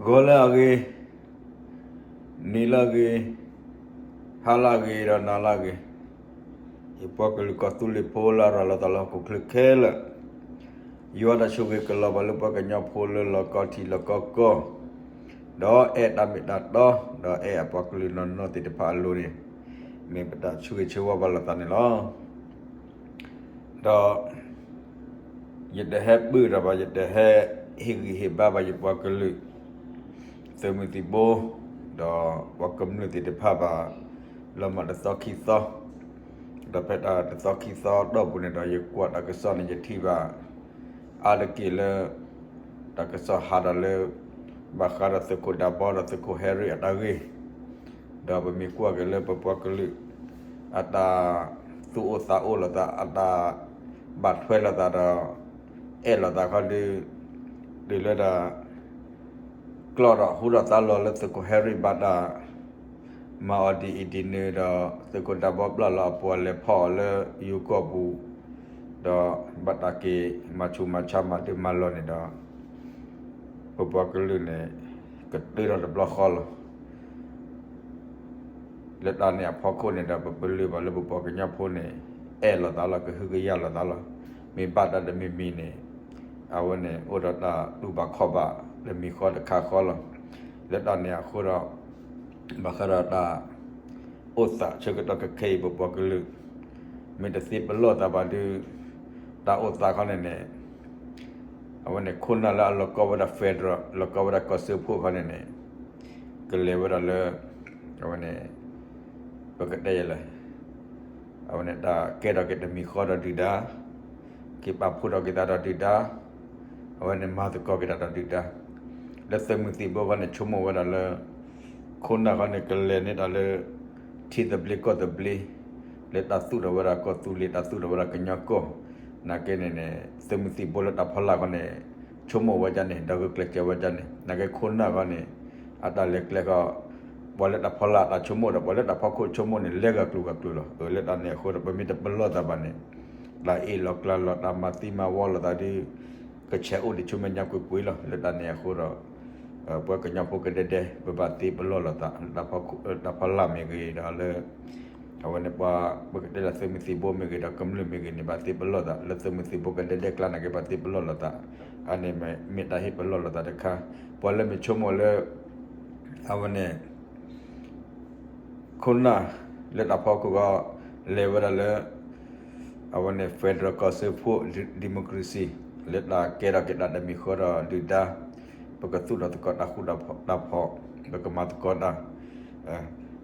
ဂီၤလၢအဂ့ၤ, နံၤလၢအဂ့ၤ, ဟါလၢအဂ့ၤ ဒီးနၤလၢအဂ့ၤ, ယပှၤကလုာ်ကီၢ်သူလ့ၤဖိလၢအရၤလီၤသးလၢဟီၣ်ခိၣ်ချၢခဲလၢာ်, ယွၤတၢ်ဆိၣ်ဂ့ၤကလီၤဘၣ်လၢပှၤကညီဖိလၢလီၢ်ကီၢ်ထံလီၢ်ကီၢ်ကီၢ်, ဒီးအဲၣ်တၢ်မ့ၢ်တၢ်တီ, ဒီးအဲၣ်အပှၤကလုာ်နီၢ်နီၢ်သ့ၣ်တဖၣ်အလိၤန့ၣ်, မ့ၢ်ပတၢ်ဆိၣ်ဂ့ၤဆၢဝါဘၣ်လိာ်သးန့ၣ်လီၤ. ဒီး ယတဟဲပၢၢ်ထီၣ်ဘၣ်, ယတဟဲဟ့ၣ်ဂံၢ်ဟ့ၣ်ဘါဘၣ်ယပှၤကလုာ်, သုးမုၢ်သံၣ်ဘိ, ဒီးပှၤကမျၢၢ်သ့ၣ်တဖၣ်ဘၣ်, လီၤမၢ်တသီခံသီ, ဒီးဖဲတၢ်တသီခံသီတီၢ်ပူၤန့ၣ်ဒီး ယကွၢ်တၢ်ကစီၣ်န့ၣ် ယထံၣ်ဘၣ် အါတက့ၢ်လၢ တၢ်ကစီၣ်ဟးထီၣ်လၢ ဘၣ်ဃးဒီးသုးခိၣ်ဒးဘီဒီးသုးခိၣ်ဟဲရံၣ်အတၢ်ဂ့ၢ်, ဒီးပမ့ၢ်ကွၢ်က့ၤလၢပပှၤကလုာ် အတၢ်သူၣ်အိၣ်သးအိၣ်လိာ်သး, အတၢ်ဘၣ်ထွဲလိာ်သးဒီး အဲၣ်လိာ်သးခီဒုး, တုၤလၢဒၣ် ကျီၢ်ထီၣ်ဟူထီၣ်သါလီၤလၢသုးခိၣ်ဟဲရံၣ်ဘၣ်တၢ် မၤအီၤဒ်အံၤဒ်နုၤဒီး သုးခိၣ်ဒးဘီပျၢ်လီၤအပှၤလဲၤဖီၣ်အီၤလၢယိၤကီၢ်ပူၤ, ဒီးဘၣ်တၢ်က့ၤမၤဆူးမၤဆါမၤဒုးမၤလီၤန့ၣ်ဒီး ပပှၤကလုာ်န့ၣ် ကတၢထီၣ်တဘျီဃီလီၤ. လၢတၢ်န့ၣ်အဖီခိၣ်န့ၣ်ဒီး ပပလၢၢ်ဘၣ်လၢပပှၤကညီဖိန့ၣ် အဲၣ်လိာ်သးလီၤ, ကဟုကယာ်လိာ်သးလီၤ. မ့ၢ်ဘၣ်တၢ်တမံၤမံၤန့ၣ် အဝဲန့ၣ်အိၣ်ဒီးတၢ်တူၢ်ဘၣ်ခီၣ်ဘၣ် တမံၤဃီတခါဃီလီၤ. လၢတၢ်န့ၣ်အဃိဒီး ဘၣ်ဃးဒီးတၢ်အိၣ်သးဆၢကတီၢ်ခဲအံၤ ပပှၤကလုာ် မ့ၢ်တသ့ပလီၢ်သးဘၣ်ဒုး တၢ်အိၣ်သးခီန့ၣ်န့ၣ် အဝဲန့ၣ် ခိၣ်နၢ်လၢအလီၤကီဝဲဒၣ် federal လီၤကီဝဲဒၣ်ကီၢ်စၢဖှိၣ်ခီန့ၣ်န့ၣ် ကလဲၤဝဲဒၣ်လၢ အဝဲန့ၣ် ပကတဲယဲလဲၣ် အဝဲန့ၣ်တၢ်ကဲထီၣ်က့ၤတမံၤဃီဒီးဒုၣ်ဒါ, က့ၤပာ်ဖှိၣ်ထီၣ်က့ၤသးဒီးဒုၣ်ဒါ, အဝဲန့ၣ်မၤသကိးက့ၤတၢ်ဒီးဒုၣ်ဒါ, လၢသုးမုၢ်သံၣ်ဘိခီန့ၣ် ဆိကမိၣ်ဝဲဒၣ်လၢ ခိၣ်နၢ်ခီန့ၣ် ကလဲၤန့ၢ်တၢ်လၢ ထံသဘျ့ကီၢ်သဘျ့, လၢတၢ်သူၣ်ထီၣ်ဝဲဒၣ်ကီၢ်သူလ့ၤ တၢ်သူၣ်ထီၣ်ဝဲဒၣ်ကညီကီၢ်, နာ်က့န့ၣ်န့ၣ် သုးမုၢ်သံၣ်ဘိလၢတၢ်ဖီလာ်ခီန့ၣ် ဆိကမိၣ်ဝဲဒၣ်န့ၣ် ဒီးဂုာ်ကျဲးစၢးဝဲဒၣ်န့ၣ် နာ်က့ခိၣ်နၢ်ခီန့ၣ် အတၢ်လဲၤကျဲခီ ပှၤလၢတၢ်ဖီလာ်တၢ်ဆိကမိၣ်ဒီး ပှၤလၢတၢ်ဖီခိၣ်ဆိကမိၣ်န့ၣ် လဲၤဂၤကျိၤဂၤကျိၤလီၤ. လၢတၢ်န့ၣ်အဃိဒီး ပမ့ၢ်တပလီၢ်သးဘၣ်န့ၣ် တၢ်အ့ၣ်လိာ်ကျါလိာ် တၢ်မၤသံမၤဝီလိာ်သးဒုး ကဆဲးအိၣ်ဒံးဆူမဲာ်ညါကွ့ၢ်ကွ့ၢ်လီၤ. လၢတၢ်န့ၣ်အဃိဒီး ပှၤကညီဖိကဒဲဒဲ ပဘၣ်သ့ပလီၢ်လိာ်သး တၢ်ဖီလာ်မ့ၢ်ဂ့ၤဒီးလၢ အဝဲန့ၣ်ပှၤ ပကတဲလၢသုးမုၢ်သံၣ်ဘိမ့ၢ်ဂ့ၤဒီး ကမျၢၢ်မ့ၢ်ဂ့ၤန့ၣ် ဘၣ်သ့ပလီၢ်သး လၢသုးမုၢ်သံၣ်ဘိကဒဲဒဲကျါနာ်က့ ဘၣ်သ့ပလီၢ်လိာ်သး, အန့ၣ်မ့ၢ်တၢ်ဟ့ၣ်ပလီၢ်လိာ်သးတခါ, ပှၤလၢမ့ၢ်ဆိကမိၣ်လၢ အဝဲန့ၣ် ခိၣ်နၢ်လၢတၢ်ဖီခိၣ်ဂီၢ် လဲၤဝဲဒၣ်လၢ အဝဲန့ၣ် federal ကီၢ်စၢဖှိၣ် democracy လၢတၢ်ကဲထီၣ်က့ၤတၢ်တမံၤဃီဒီးဒုၣ်ဒါ, ပကသူၣ်ထီၣ်သကိးတၢ်ဃူတၢ်ဖိး, ပကမၤသကိးတၢ်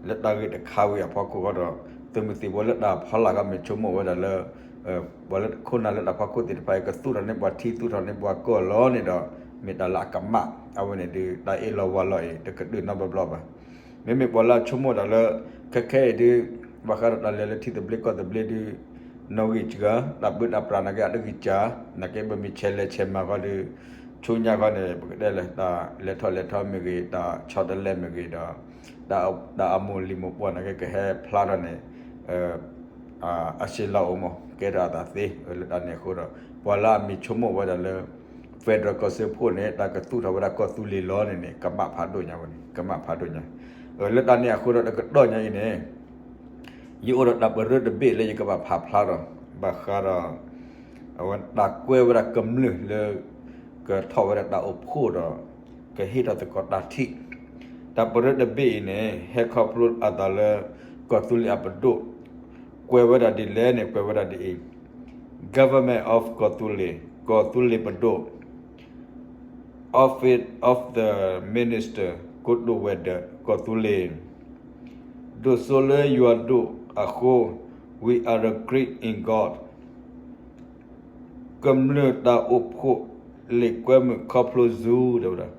လၢတၢ်ဂ့ၢ်တခါဝံၤအဖီခိၣ်ဃီဒီး သုးမုၢ်သံၣ်ဘိလၢတၢ်ဖီလာ်ဂီၢ်မ့ၢ်ဆိကမိၣ်ဝဲဒၣ်လၢ ပှၤလၢခိၣ်နၢ်လၢတၢ်ဖီခိၣ်သ့ၣ်တဖၣ်အံၤ ကသူၣ်ထီၣ်န့ၢ်ပှၤထံ သူၣ်ထီၣ်န့ၢ်ပှၤကီၢ်လီၤန့ၣ်ဒီး မ့ၢ်တၢ်လၢအကမၣ်, အဝဲန့ၣ်ဒုး တၢ်အ့ၣ်လိာ်ဝါလိာ်အံၤ တကဒုးနီတဘျီဘၣ်. မ့မ့ၢ်ပှၤလၢအဆိကမိၣ်တၢ်လၢ ခဲခဲအံၤဒုး ဘၣ်ဃးဒီးတၢ်လဲၤလၢထံသဘျ့ကီၢ်သဘျ့ဒုး နီၣ်ဂံၢ်စှၤ တၢ်ပၢတၢ်ပြးနာ်က့အတဂံၢ်စှၤ နာ်က့ပမ့ၢ်ဆဲးလဲၤဆဲးမၤဃီဒုး ဆူညါဃီန့ၣ် ပကတဲလၢ တၢ်လဲၤထီၣ်လဲၤထီမ့ၢ်ဂ့ၤ တၢ်ဆီတလဲမ့ၢ်ဂ့ၤဒီး တၢ်အမိၢ်လံၤမိၢ်ပှၢ်နာ်က့ကဟဲဖျါထီၣ်န့ၣ် အဆံးလီၤအိၣ်မး ကဲထီၣ်အသးသ့ လၢတၢ်န့ၣ်အဃိဒီး ပှၤလၢအမ့ၢ်ဆိကမိၣ်ဝဲဒၣ်လၢ federal ကီၢ်စၢဖှိၣ်န့ၣ် တၢ်ကသူၣ်ထီၣ်ဝဲဒၣ်ကီၢ်သူလ့ၤလီၤန့ၣ်န့ၣ် ကမၣ်ဖးဒိၣ်ညါဝဲန့ၣ် ကမၣ်ဖးဒိၣ်ညါ. လၢတၢ်န့ၣ်အဃိဒီးတကတီၢ်ညါအံၤန့ၣ် ယအိၣ်ဒီးတၢ်ပရၢတဘ့ၣ်လၢယကဘၣ်ဖးဖျါဒီး ဘၣ်ဃးဒီး အဝဲတၢ်ကွဲဝဲဒၣ်ကမျၢၢ်လၢ ကထီၣ်ဝဲဒၣ်တၢ်အိၣ်ဖှိၣ်ဒီး ကဟ့ၣ်ထီၣ်သကိးတၢ်ထံၣ် တၢ်ပရၢတဘ့ၣ်အံၤန့ၣ် ဟဲခီဖျိအသးလၢ ကီၢ်သူလ့ၤအပဒိၣ် ကွဲးဝဲဒၣ်ဒ်လဲၣ်န့ၣ် ကွဲးဝဲဒၣ်ဒ်အံၤ, Government of ကီၢ်သူလ့ၤ ကီၢ်သူလ့ၤပဒိၣ် Office of the Minister ကိတိာ်ဝဲၤဒၢး ကီၢ်သူလ့ၤ ဒိၣ်စိလၢယွၤဒိၣ်အဃိ We are agreed in God. ကမျၢၢ်တၢ်အိၣ်ဖှိၣ် လံာ်ကွဲမုာ်ခီဖျိ Zoom တဲဝဲဒၣ်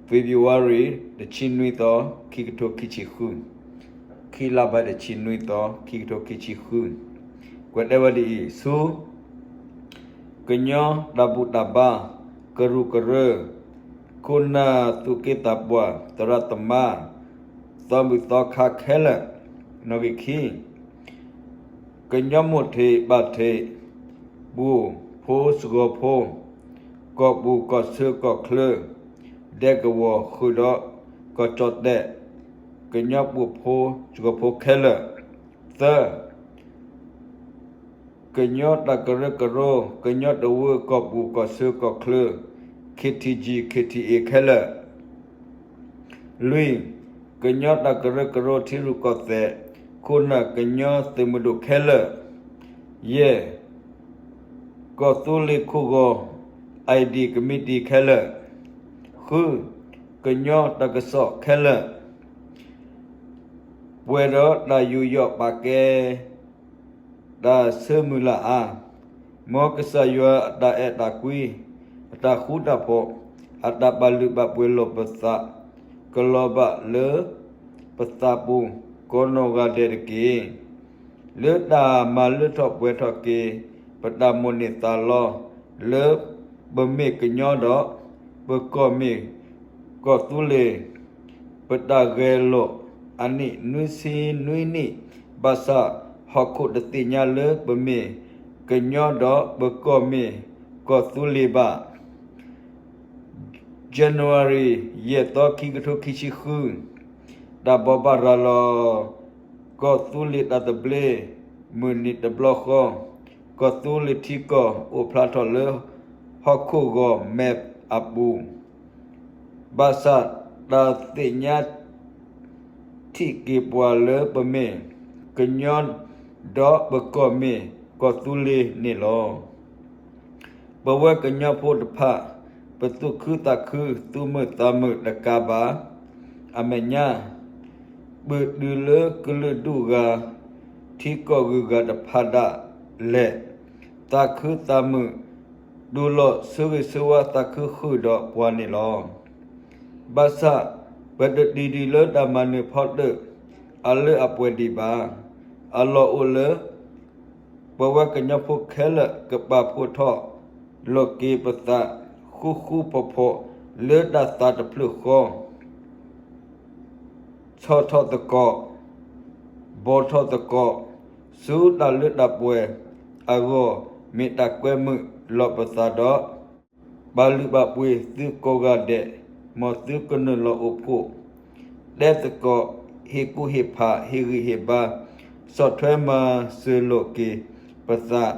February တဆံနွံသီ ခံကထိခံဆံဃု, ခံလါဘၢၣ်တဆံနွံသီ ခံကထိခံဆံဃု, ကွဲးတဲဝဲဒ်အံၤ ဆူ ကညီတၢ်ဘူၣ်တၢ်ဘါ ကရူၢ်ကရၢ ခိၣ်နၢ်သူၣ်က့သးပှၢ် သရၣ်သမါ သီဘူၣ်သီခါခဲလၢာ် နီၣ်ဂံၢ်ခံ ကညီမိၢ်ထံးပၢ်ထံး ပူၤဖိစှီၤဖိ ကီၢ်ပူၤကီၢ်ဆၢကီၢ်ချၢ ဒဲကဝီၤဃုာ်ဒီးကီၢ်ကၠီၣ်တဲၣ် ကညီပှိၤဖိစှီၤဖိခဲလၢာ်, သၢ ကညီတၢ်ကရၢကရိ ကညီတဝၢကီၢ်ပူၤကီၢ်ဆၢကီၢ်ချၢ K T G K T A ခဲလၢာ်, လွံၢ် ကညီတၢ်ကရၢကရိထံရူၢ်ကီၢ်သဲး ခိၣ်နၢ်ကညီသုးမုၢ်ဒိၣ်ခဲလၢာ်, ယဲၢ် ကီၢ်သူလ့ၤခိၣ်ဂီၤ I D committee ခဲလၢာ်, ဃု ကညီတၢ်ကစီၣ်ခဲလၢာ် ပှဲၤဒီးတၢ်ယူးယီၣ်ပာ်ကဲ တၢ်ဆၢမုၢ်လၢ်အါ, မ်ကစၢ်ယွၤအတၢ်အဲၣ်တၢ်ကွံ, အတၢ်ဃူတၢ်ဖိး, အတၢ်ဘၣ်လုၢ်ဘၣ်ပှ့ၤလိာ်ပသး ကလီၤဘၣ်လၢပသးပူၤ ကိးနီၢ်ဂၤဒဲးတက့ၢ်. လၢတၢ်မၤလၢထီၣ်ပှဲၤထီၣ်က့ၤ ပတၢ်မိၣ်န့ၢ်သးလီ လၢပမ့ၢ်ကညီဒီး ပကီၢ်မ့ၢ်ကီၢ်သူလ့ၤ ပတၢ်ဂဲၤလိာ်အနံၣ်နွံဆံနွံနံၣ်, ဘၣ်ဆၣ်ဟီၣ်ခိၣ်တသ့ၣ်ညါလၢပမ့ၢ် ကညီဒီးပကီၢ်မ့ၢ်ကီၢ်သူလ့ၤဘၣ်. January ယဲၢ်သီ ခံကထိခံဆံဃု, တၢ်ဘိးဘၣ်ရၤလီၤ ကီၢ်သူလ့ၤတၢ်သဘျ့ မုၢ်နံၤတဘျီဃီ, ကီၢ်သူလ့ၤထံကီၢ်အိၣ်ဖျါထီၣ်လၢ ဟီၣ်ခိၣ်ဂီၤ map အပူၤ, ဘၣ်ဆၣ်တၢ်သ့ၣ်ညါ ထံၣ်က့ၤပှၤလၢပမ့ၢ်ကညီ ဒီးပကီၢ်မ့ၢ်ကီၢ်သူလ့ၤန့ၣ်လီၤ. ပဝဲကညီဖိတဖၣ် ပသူၣ်ခုသးခု သူၣ်မုာ်သးမုာ်တကးဘၣ် အမဲာ်ညါ ပတုၤလၢကလုာ်ဒူၣ်ဂၤ ထံကီၢ်ဂုၤဂၤတဖၣ်ဒၣ်လဲာ် သးခုသးမုာ် တူၢ်လိာ်ဆၢဂ့ၤဆၢဝါသးခုဃုာ်ဒီးပှၤန့ၣ်လီၤ. ဘၣ်ဆၣ် ပတတုၤဒံးလၢတၢ်မၤနၢၤဖီတၢၣ် အလၢအပှဲၤဒံးဘၣ်. အလီၢ်အိၣ်လၢ ပဝဲကညီဖိခဲလၢာ် ကပာ်ဖှိၣ်ထီၣ်လိာ်က့ၤပသး ဃူဃူဖိးဖိး လၢတၢ်သးတဖျၢၣ်ဃီ ဆီၣ်ထီၣ်သကိး ဘီထီၣ်သကိး ဆူတၢ်လၢတၢ်ပှဲၤအဂီၢ် မ့ၢ်တၢ်ကွဲမုာ်လီၤပသးဒီး ဘၣ်လုၢ်ဘၣ်ပှ့ၤသုကိးဂၤဒဲး မ်သုကနုာ်လီၤအိၣ်ဖှိၣ် တဲသကိး ဟ့ၣ်ကူၣ်ဟ့ၣ်ဖး ဟ့ၣ်ဂံၢ်ဟ့ၣ်ဘါ ဆီၣ်ထွဲမၤစၢၤလိာ်က့ၤပသး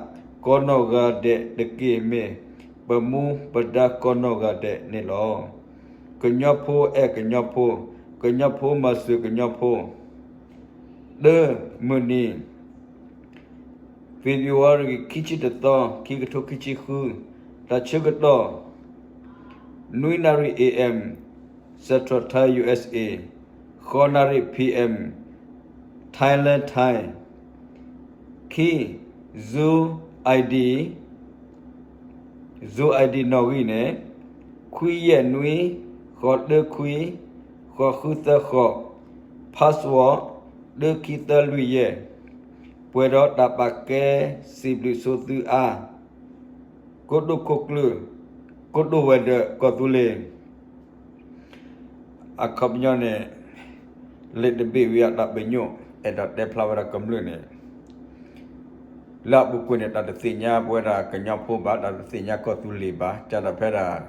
ကိးနီၢ်ဂၤဒဲးတက့ၢ် မ့ၢ်ပမူပဒါကိးနီၢ်ဂၤဒဲးန့ၣ်လီၤ. ကညီဖိအဲၣ်ကညီဖိ, ကညီဖိမၤစၢၤကညီဖိ, တၢ်မုၢ်နံၤ February ခံဆံတသီ ခံကထိခံဆံဃု, တၢ်ဆၢကတီၢ် နွံနၣ်ရံၣ် A M Central Time U S A, ဃိးနၣ်ရံၣ် P M Thailand Time, ခံ Zoom I D, Zoom I D နီၣ်ဂံၢ်န့ၣ် ခွံယဲၢ်နွံ ဃိးတၢခွံ ဃိးဃုသၢဃိး, password တၢခံသၢလွံၢ်ယဲၢ်, ပှဲၤဒီးတၢ်ပာ်ကဲစံးဘျုးဆိသုအါ ကိတိာ်ခိၣ်ကျၢၢ် ကိတိာ်ဝဲၤဒၢးကီၢ်သူလ့ၤ အခီပညီန့ၣ် လံာ်တဘ့ၣ်ဝံၤအတၢ်ပညိၣ် အဲၣ်ဒိးတဲဖျါဝဲဒၣ်ကမျၢၢ်န့ၣ် လၢအပူၤကွံာ်န့ၣ် တၢ်တသ့ၣ်ညါပဝဲဒၣ်ကညီဖိဘၣ်, တၢ်တသ့ၣ်ညါကီၢ်သူလ့ၤဘၣ်, ကဒီးဖဲဒၣ်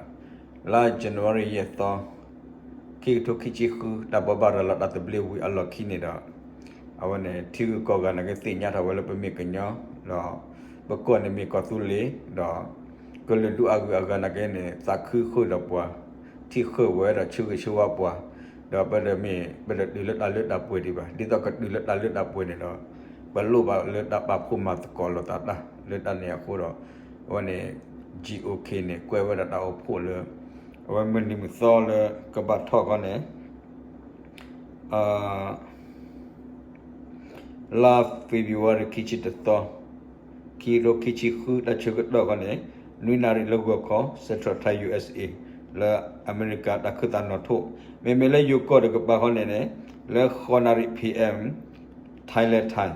လါ January ယဲၢ်သီ ခံကထိခံဆံဃု တၢ်ဘိးဘၣ်ရၤလီၤတၢ်သဘျ့ဝံၤအလီၢ်ခံန့ၣ်ဒီး အဝဲန့ၣ် ထံဂုၤကီၢ်ဂၤနာ်က့သ့ၣ်ညါထီၣ်ဝဲလၢပမ့ၢ်ကညီ, ဒီးပကီၢ်န့ၣ်မ့ၢ်ကီၢ်သူလ့ၤ, ဒီးကလုာ်ဒူၣ်အဂုၤအဂၤနာ်က့န့ၣ် သးခုဃုာ်ဒီးပှၤ, ထံၣ်ဃုာ်ဝဲဒီးဆၢဂ့ၤဆၢဝါပှၤ, ဒီးပတမ့ၢ် ပတတုၤလၢတၢ်လၢတၢ်ပှဲၤဒံးဘၣ်, ဒ်သိးကတုၤလၢတၢ်လၢတၢ်ပှဲၤန့ၣ်ဒီး ပလိၣ်ဘၣ်လၢတၢ်ပာ်ဖှိၣ်မၤသကိးလိာ်သးတၢ် လၢတၢ်န့ၣ်အဃိဒီး အဝဲန့ၣ် G O K န့ၣ် ကွဲးဝဲဒၣ်တၢ်အိၣ်ဖှိၣ်လၢ အဝဲမုၢ်နံၤမုၢ်သီလၢကဘၣ်ထီၣ်ခီန့ၣ် လါ February ခံဆံတသီ ခံကထိခံဆံဃု တၢ်ဆၢကတီၢ်ခီန့ၣ် နွံနၣ်ရံၣ်လၢဂီၤခီ Central Time U S A လၢအမဲရကၤတၢ်ခၢၣ်သးနီၣ်ထိၣ်, မ့မ့ၢ်လၢယိၤကီၢ်တကပၤခီန့ၣ်န့ၣ် လၢဃိးနၣ်ရံၣ် P M Thailand Time,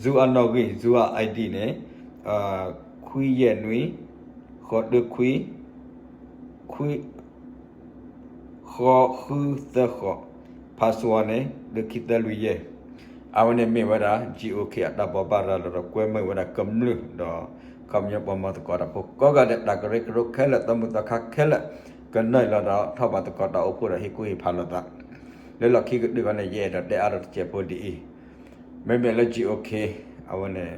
Zoom အနီၣ်ဂံၢ် Zoom အ I D န့ၣ် ခွံယဲၢ်နွံ ဃိးတၢခွံ ခွံ ဃိးဃုသၢဃိး, password န့ၣ် တၢခံသၢလွံၢ်ယဲၢ်, အဝဲန့ၣ်မ့ၢ်ဝဲဒၣ် G O K အတၢ်ဘိးဘၣ်ရၤလီၤဒီးကွဲမုာ်ဝဲဒၣ်ကမျၢၢ်ဒီး ခီပညီပှၤမၤသကိးတၢ်ဖိကိးဂၤဒဲး တၢ်ကရၢကရိခဲလၢာ် သီမုၢ်သီခါခဲလၢာ်, ကနၢၢ်လီၤဒီးထီၣ်ဘးသကိးတၢ်အိၣ်ဖှိၣ်ဒီးဟ့ၣ်ကူၣ်ဟ့ၣ်ဖးလိာ်သး, လၢလီၢ်ခံကတၢၢ်ခီန့ၣ် ယအဲၣ်ဒိးတဲအါထီၣ်တစဲးဖိဒ်အံၤ, မ့မ့ၢ်လၢ GOK အဝဲန့ၣ်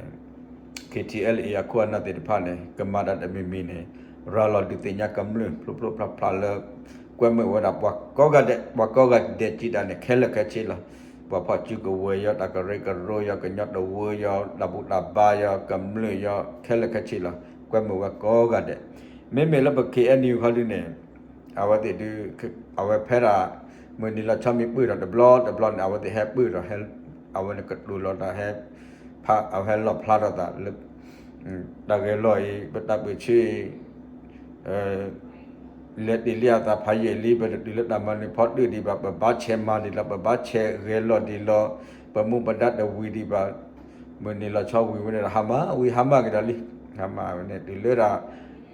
KTLA အခိၣ်အနၢ်သ့ၣ်တဖၣ်န့ၣ် ကမၤတၢ်တမံၤမံၤန့ၣ် ရၤလီၤဒုးသ့ၣ်ညါကမျၢၢ်ဖျိဖျိဖျါဖျါလၢ ကွဲမုာ်ဝဲဒၣ်ပှၤကိးဂၤဒဲး, ပှၤကိးဂၤဒဲးကံတၢ်န့ၣ် ခဲလၢာ်ခဲဆ့လီၤ. ပှၤဖီၣ်စုကဝဲၤယီၤ, တၢ်ကရၢကရိယီၤ, ကညီတဝၢယီၤ, တၢ်ဘူၣ်တၢ်ဘါယီၤ, ကမျၢၢ်ယီၤ, ခဲလၢာ်ခဲဆ့လီၤ. ကွဲမုာ်ဝဲကိးဂၤဒဲး. မ့မ့ၢ်လၢပ KNU ခီဒုန့ၣ် အဝဲသ့ၣ်ဒုး အဝဲဖဲဒၣ် မုၢ်နံၤလီၤဆီမံၤပၢၢ်ထီၣ်တဘျီတဘျီန့ၣ် အဝဲသ့ၣ်ဟဲပၢၢ်ထီၣ်, အဝဲန့ၣ်ကတိၤလီၤတၢ်ဟဲ ဖး အဝဲဟဲလီၣ်ဖျါထီၣ်သးလၢ တၢ်ဂဲၤလီၤအံၤ ပတၢ်ပၢၢ်ဆၢအံၤ လဲၤတ့ၢ်လံအသးဖးယံာ်လံ, ပတတုၤလၢတၢ်မၤနၢၤဖီတၢၣ်ဒံးဘၣ်, ပဘၣ်ဆဲးမၤဒံးလီၤ, ပဘၣ်ဆဲးဂဲၤလီၤဒံးလီၤ, ပမူပဒါတဝံၤဒံးဘၣ်. မုၢ်နံၤလီၤဆီဝံၤဝဲန့ၣ်ဒီး ဟါမၢ်ဝံၤဟါမၢ်က့ၤဒီးလံ. ဟါမၢ်ဝဲန့ၣ် တုၤလၢဒၣ်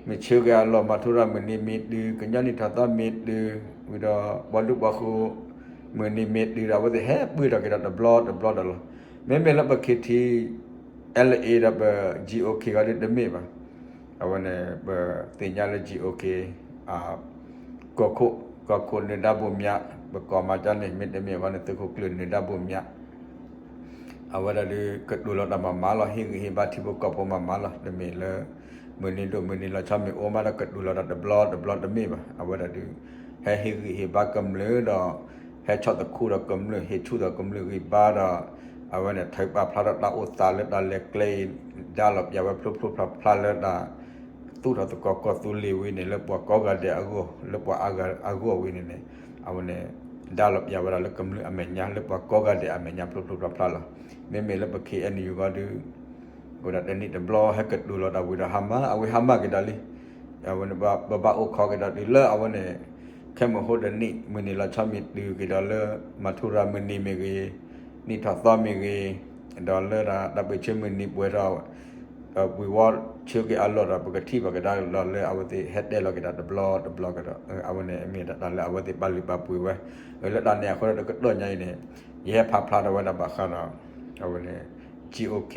မ့ၢ်ဆၢက့ၤအလီၢ် မၤထူရၤမုၢ်နံၤမ့ၢ်တုၤ, ကညီနံၣ်ထီၣ်သီမ့ၢ်တုၤ, ဝံၤဒီးပှၤဒူပှၤဃိၤ မုၢ်နံၤမ့ၢ်တုၤဒီး အဝဲသ့ၣ်ဟဲပၢၢ်ထီၣ်က့ၤဒီးတဘျီတဘျီဒီးလီၤ. မ့မ့ၢ်လၢပ KTLA ဒီးပ GOK ခီဒုတမ့ၢ်ဘၣ်. အဝဲန့ၣ် ပသ့ၣ်ညါလၢ GOK ကီၢ်ခိၣ်, ကီၢ်ခိၣ်နၢၤဒါဘိၣ်မၠး, ပကိးမၤကၠီန့ၣ် မ့တမ့ၢ်ဃီန့ၣ် သုးခိၣ်ကျၢၢ်နၢၤဒါဘိၣ်မၠး အဝဲဒၣ်ဒုးကတိၤလီၤတၢ်မၤမၤလီၤ, ဟ့ၣ်ဂံၢ်ဟ့ၣ်ဘါထံဖိကီၢ်ဖိမၤမၤလီၤ. တမ့ၢ်လၢ မုၢ်နံၤဒိၣ်မုၢ်နံၤလီၤဆီမ့ၢ်အိၣ်မးဒီး ကတိၤလီၤတၢ်တဘျီတဘျီတမ့ၢ်ဘၣ်. အဝဲဒၣ်ဒုး ဟဲဟ့ၣ်ဂံၢ်ဟ့ၣ်ဘါကမျၢၢ်ဒီး ဟဲဆီၣ်သခူဒီးကမျၢၢ်, ဟ့ၣ်ဆူၣ်ဒီးကမျၢၢ်ဂံၢ်ဘါဒီး အဝဲန့ၣ် ထုးပာ်ဖျါထီၣ်တၢ်အိၣ်သးလၢတၢ်လဲၤကျဲအံၤ ဒါလီၤပျၢ်ဝဲဖျိဖျိဖျါဖျါလၢတၢ် သူၣ်ထီၣ်သကိးကီၢ်သူလ့ၤဝံၤန့ၣ် လၢပှၤကိးဂၤဒဲးအဂီၢ်, လၢပှၤအါဂၤအဂီၢ်ဝံၤန့ၣ်န့ၣ် အဝဲန့ၣ် ဒါလီၤပျၢ်ဝဲဒၣ်လၢကမျၢၢ်အမဲာ်ညါ, လၢပှၤကိးဂၤဒဲးအမဲာ်ညါဖျိဖျိဖျါဖျါလီၤ. မ့မ့ၢ်လၢပ KNU ဂီၢ်ဒုး အိၣ်ဒၣ်တနံၣ်တဘျီ ဟဲကတိၤလီၤတၢ်ဝံၤဒီး ဟါမၢ်, အဝဲဟါမၢ်က့ၤဒီးလံ. အဝဲန့ၣ် ပဘၣ်အိၣ်ခိးက့ၤဒီးတုၤလၢအဝဲန့ၣ် ခဲမုၢ်ဟိတနံၣ် မုၢ်နံၤလီၤဆီမ့ၢ်တုၤက့ၤဒီးလၢ မၤထူရၤမုၢ်နံၤမ့ၢ်ဂ့ၤ, နံၣ်ထီၣ်သီမ့ၢ်ဂ့ၤ, ဒီးလၢဒၣ်တၢ်ပၢၢ်ဆၢမုၢ်နံၤပှဲၤထီၣ် ဝံၤဝီဆၢက့ၤအလီၢ်ဒီး ပကထံၣ်ဘၣ်ကဒါလီၤလၢအဝဲသ့ၣ်ဟဲတဲလီၤက့ၤတၢ်တဘျီတဘျီကဒီး အဝဲန့ၣ်မ့ၢ်ဒၣ်တၢ်လၢအဝဲသ့ၣ်ပာ်လုၢ်ပာ်ပှ့ၤဝဲ လၢတၢ်န့ၣ်အဃိဒီးတကတီၢ်ညါအံၤန့ၣ် ယဟဲဖးဖျါထီၣ်ဝဲဒၣ်ဘၣ်ဃးဒီး အဝဲန့ၣ် GOK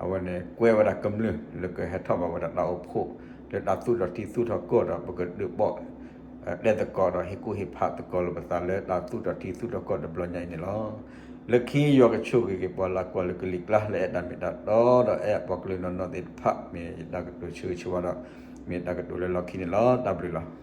အဝဲန့ၣ် ကွဲဝဲဒၣ်ကမျၢၢ်လၢကဟဲထီၣ်ဘၣ်ဝဲဒၣ်တၢ်အိၣ်ဖှိၣ် လၢတၢ်သူၣ်ထီၣ်ထံသူၣ်ထီၣ်ကီၢ်ဒီး ပကဒုးဘၣ် တဲသကိးဒီးဟ့ၣ်ကူၣ်ဟ့ၣ်ဖးသကိးလိာ်ပသးလၢတၢ်သူၣ်ထီၣ်ထံသူၣ်ထီၣ်ကီၢ်တဘျီညါအံၤန့ၣ်လီၤ. လၢခံယွၤကဆိၣ်ဂ့ၤက့ၤပှၤလၢကွၢ်လၢကလံၤကျါ လၢအဲၣ်ပှၤကလုာ်နီၢ်နီၢ်သ့ၣ်တဖၣ် မ့ၢ်ယတၢ်ကတိၤဆၢဂ့ၤဆၢဝါဒီး မ့ၢ်တၢ်ကတိၤလၢလီၢ်ခံန့ၣ်လီၤ. တၢ်ဘျုးလီၤ.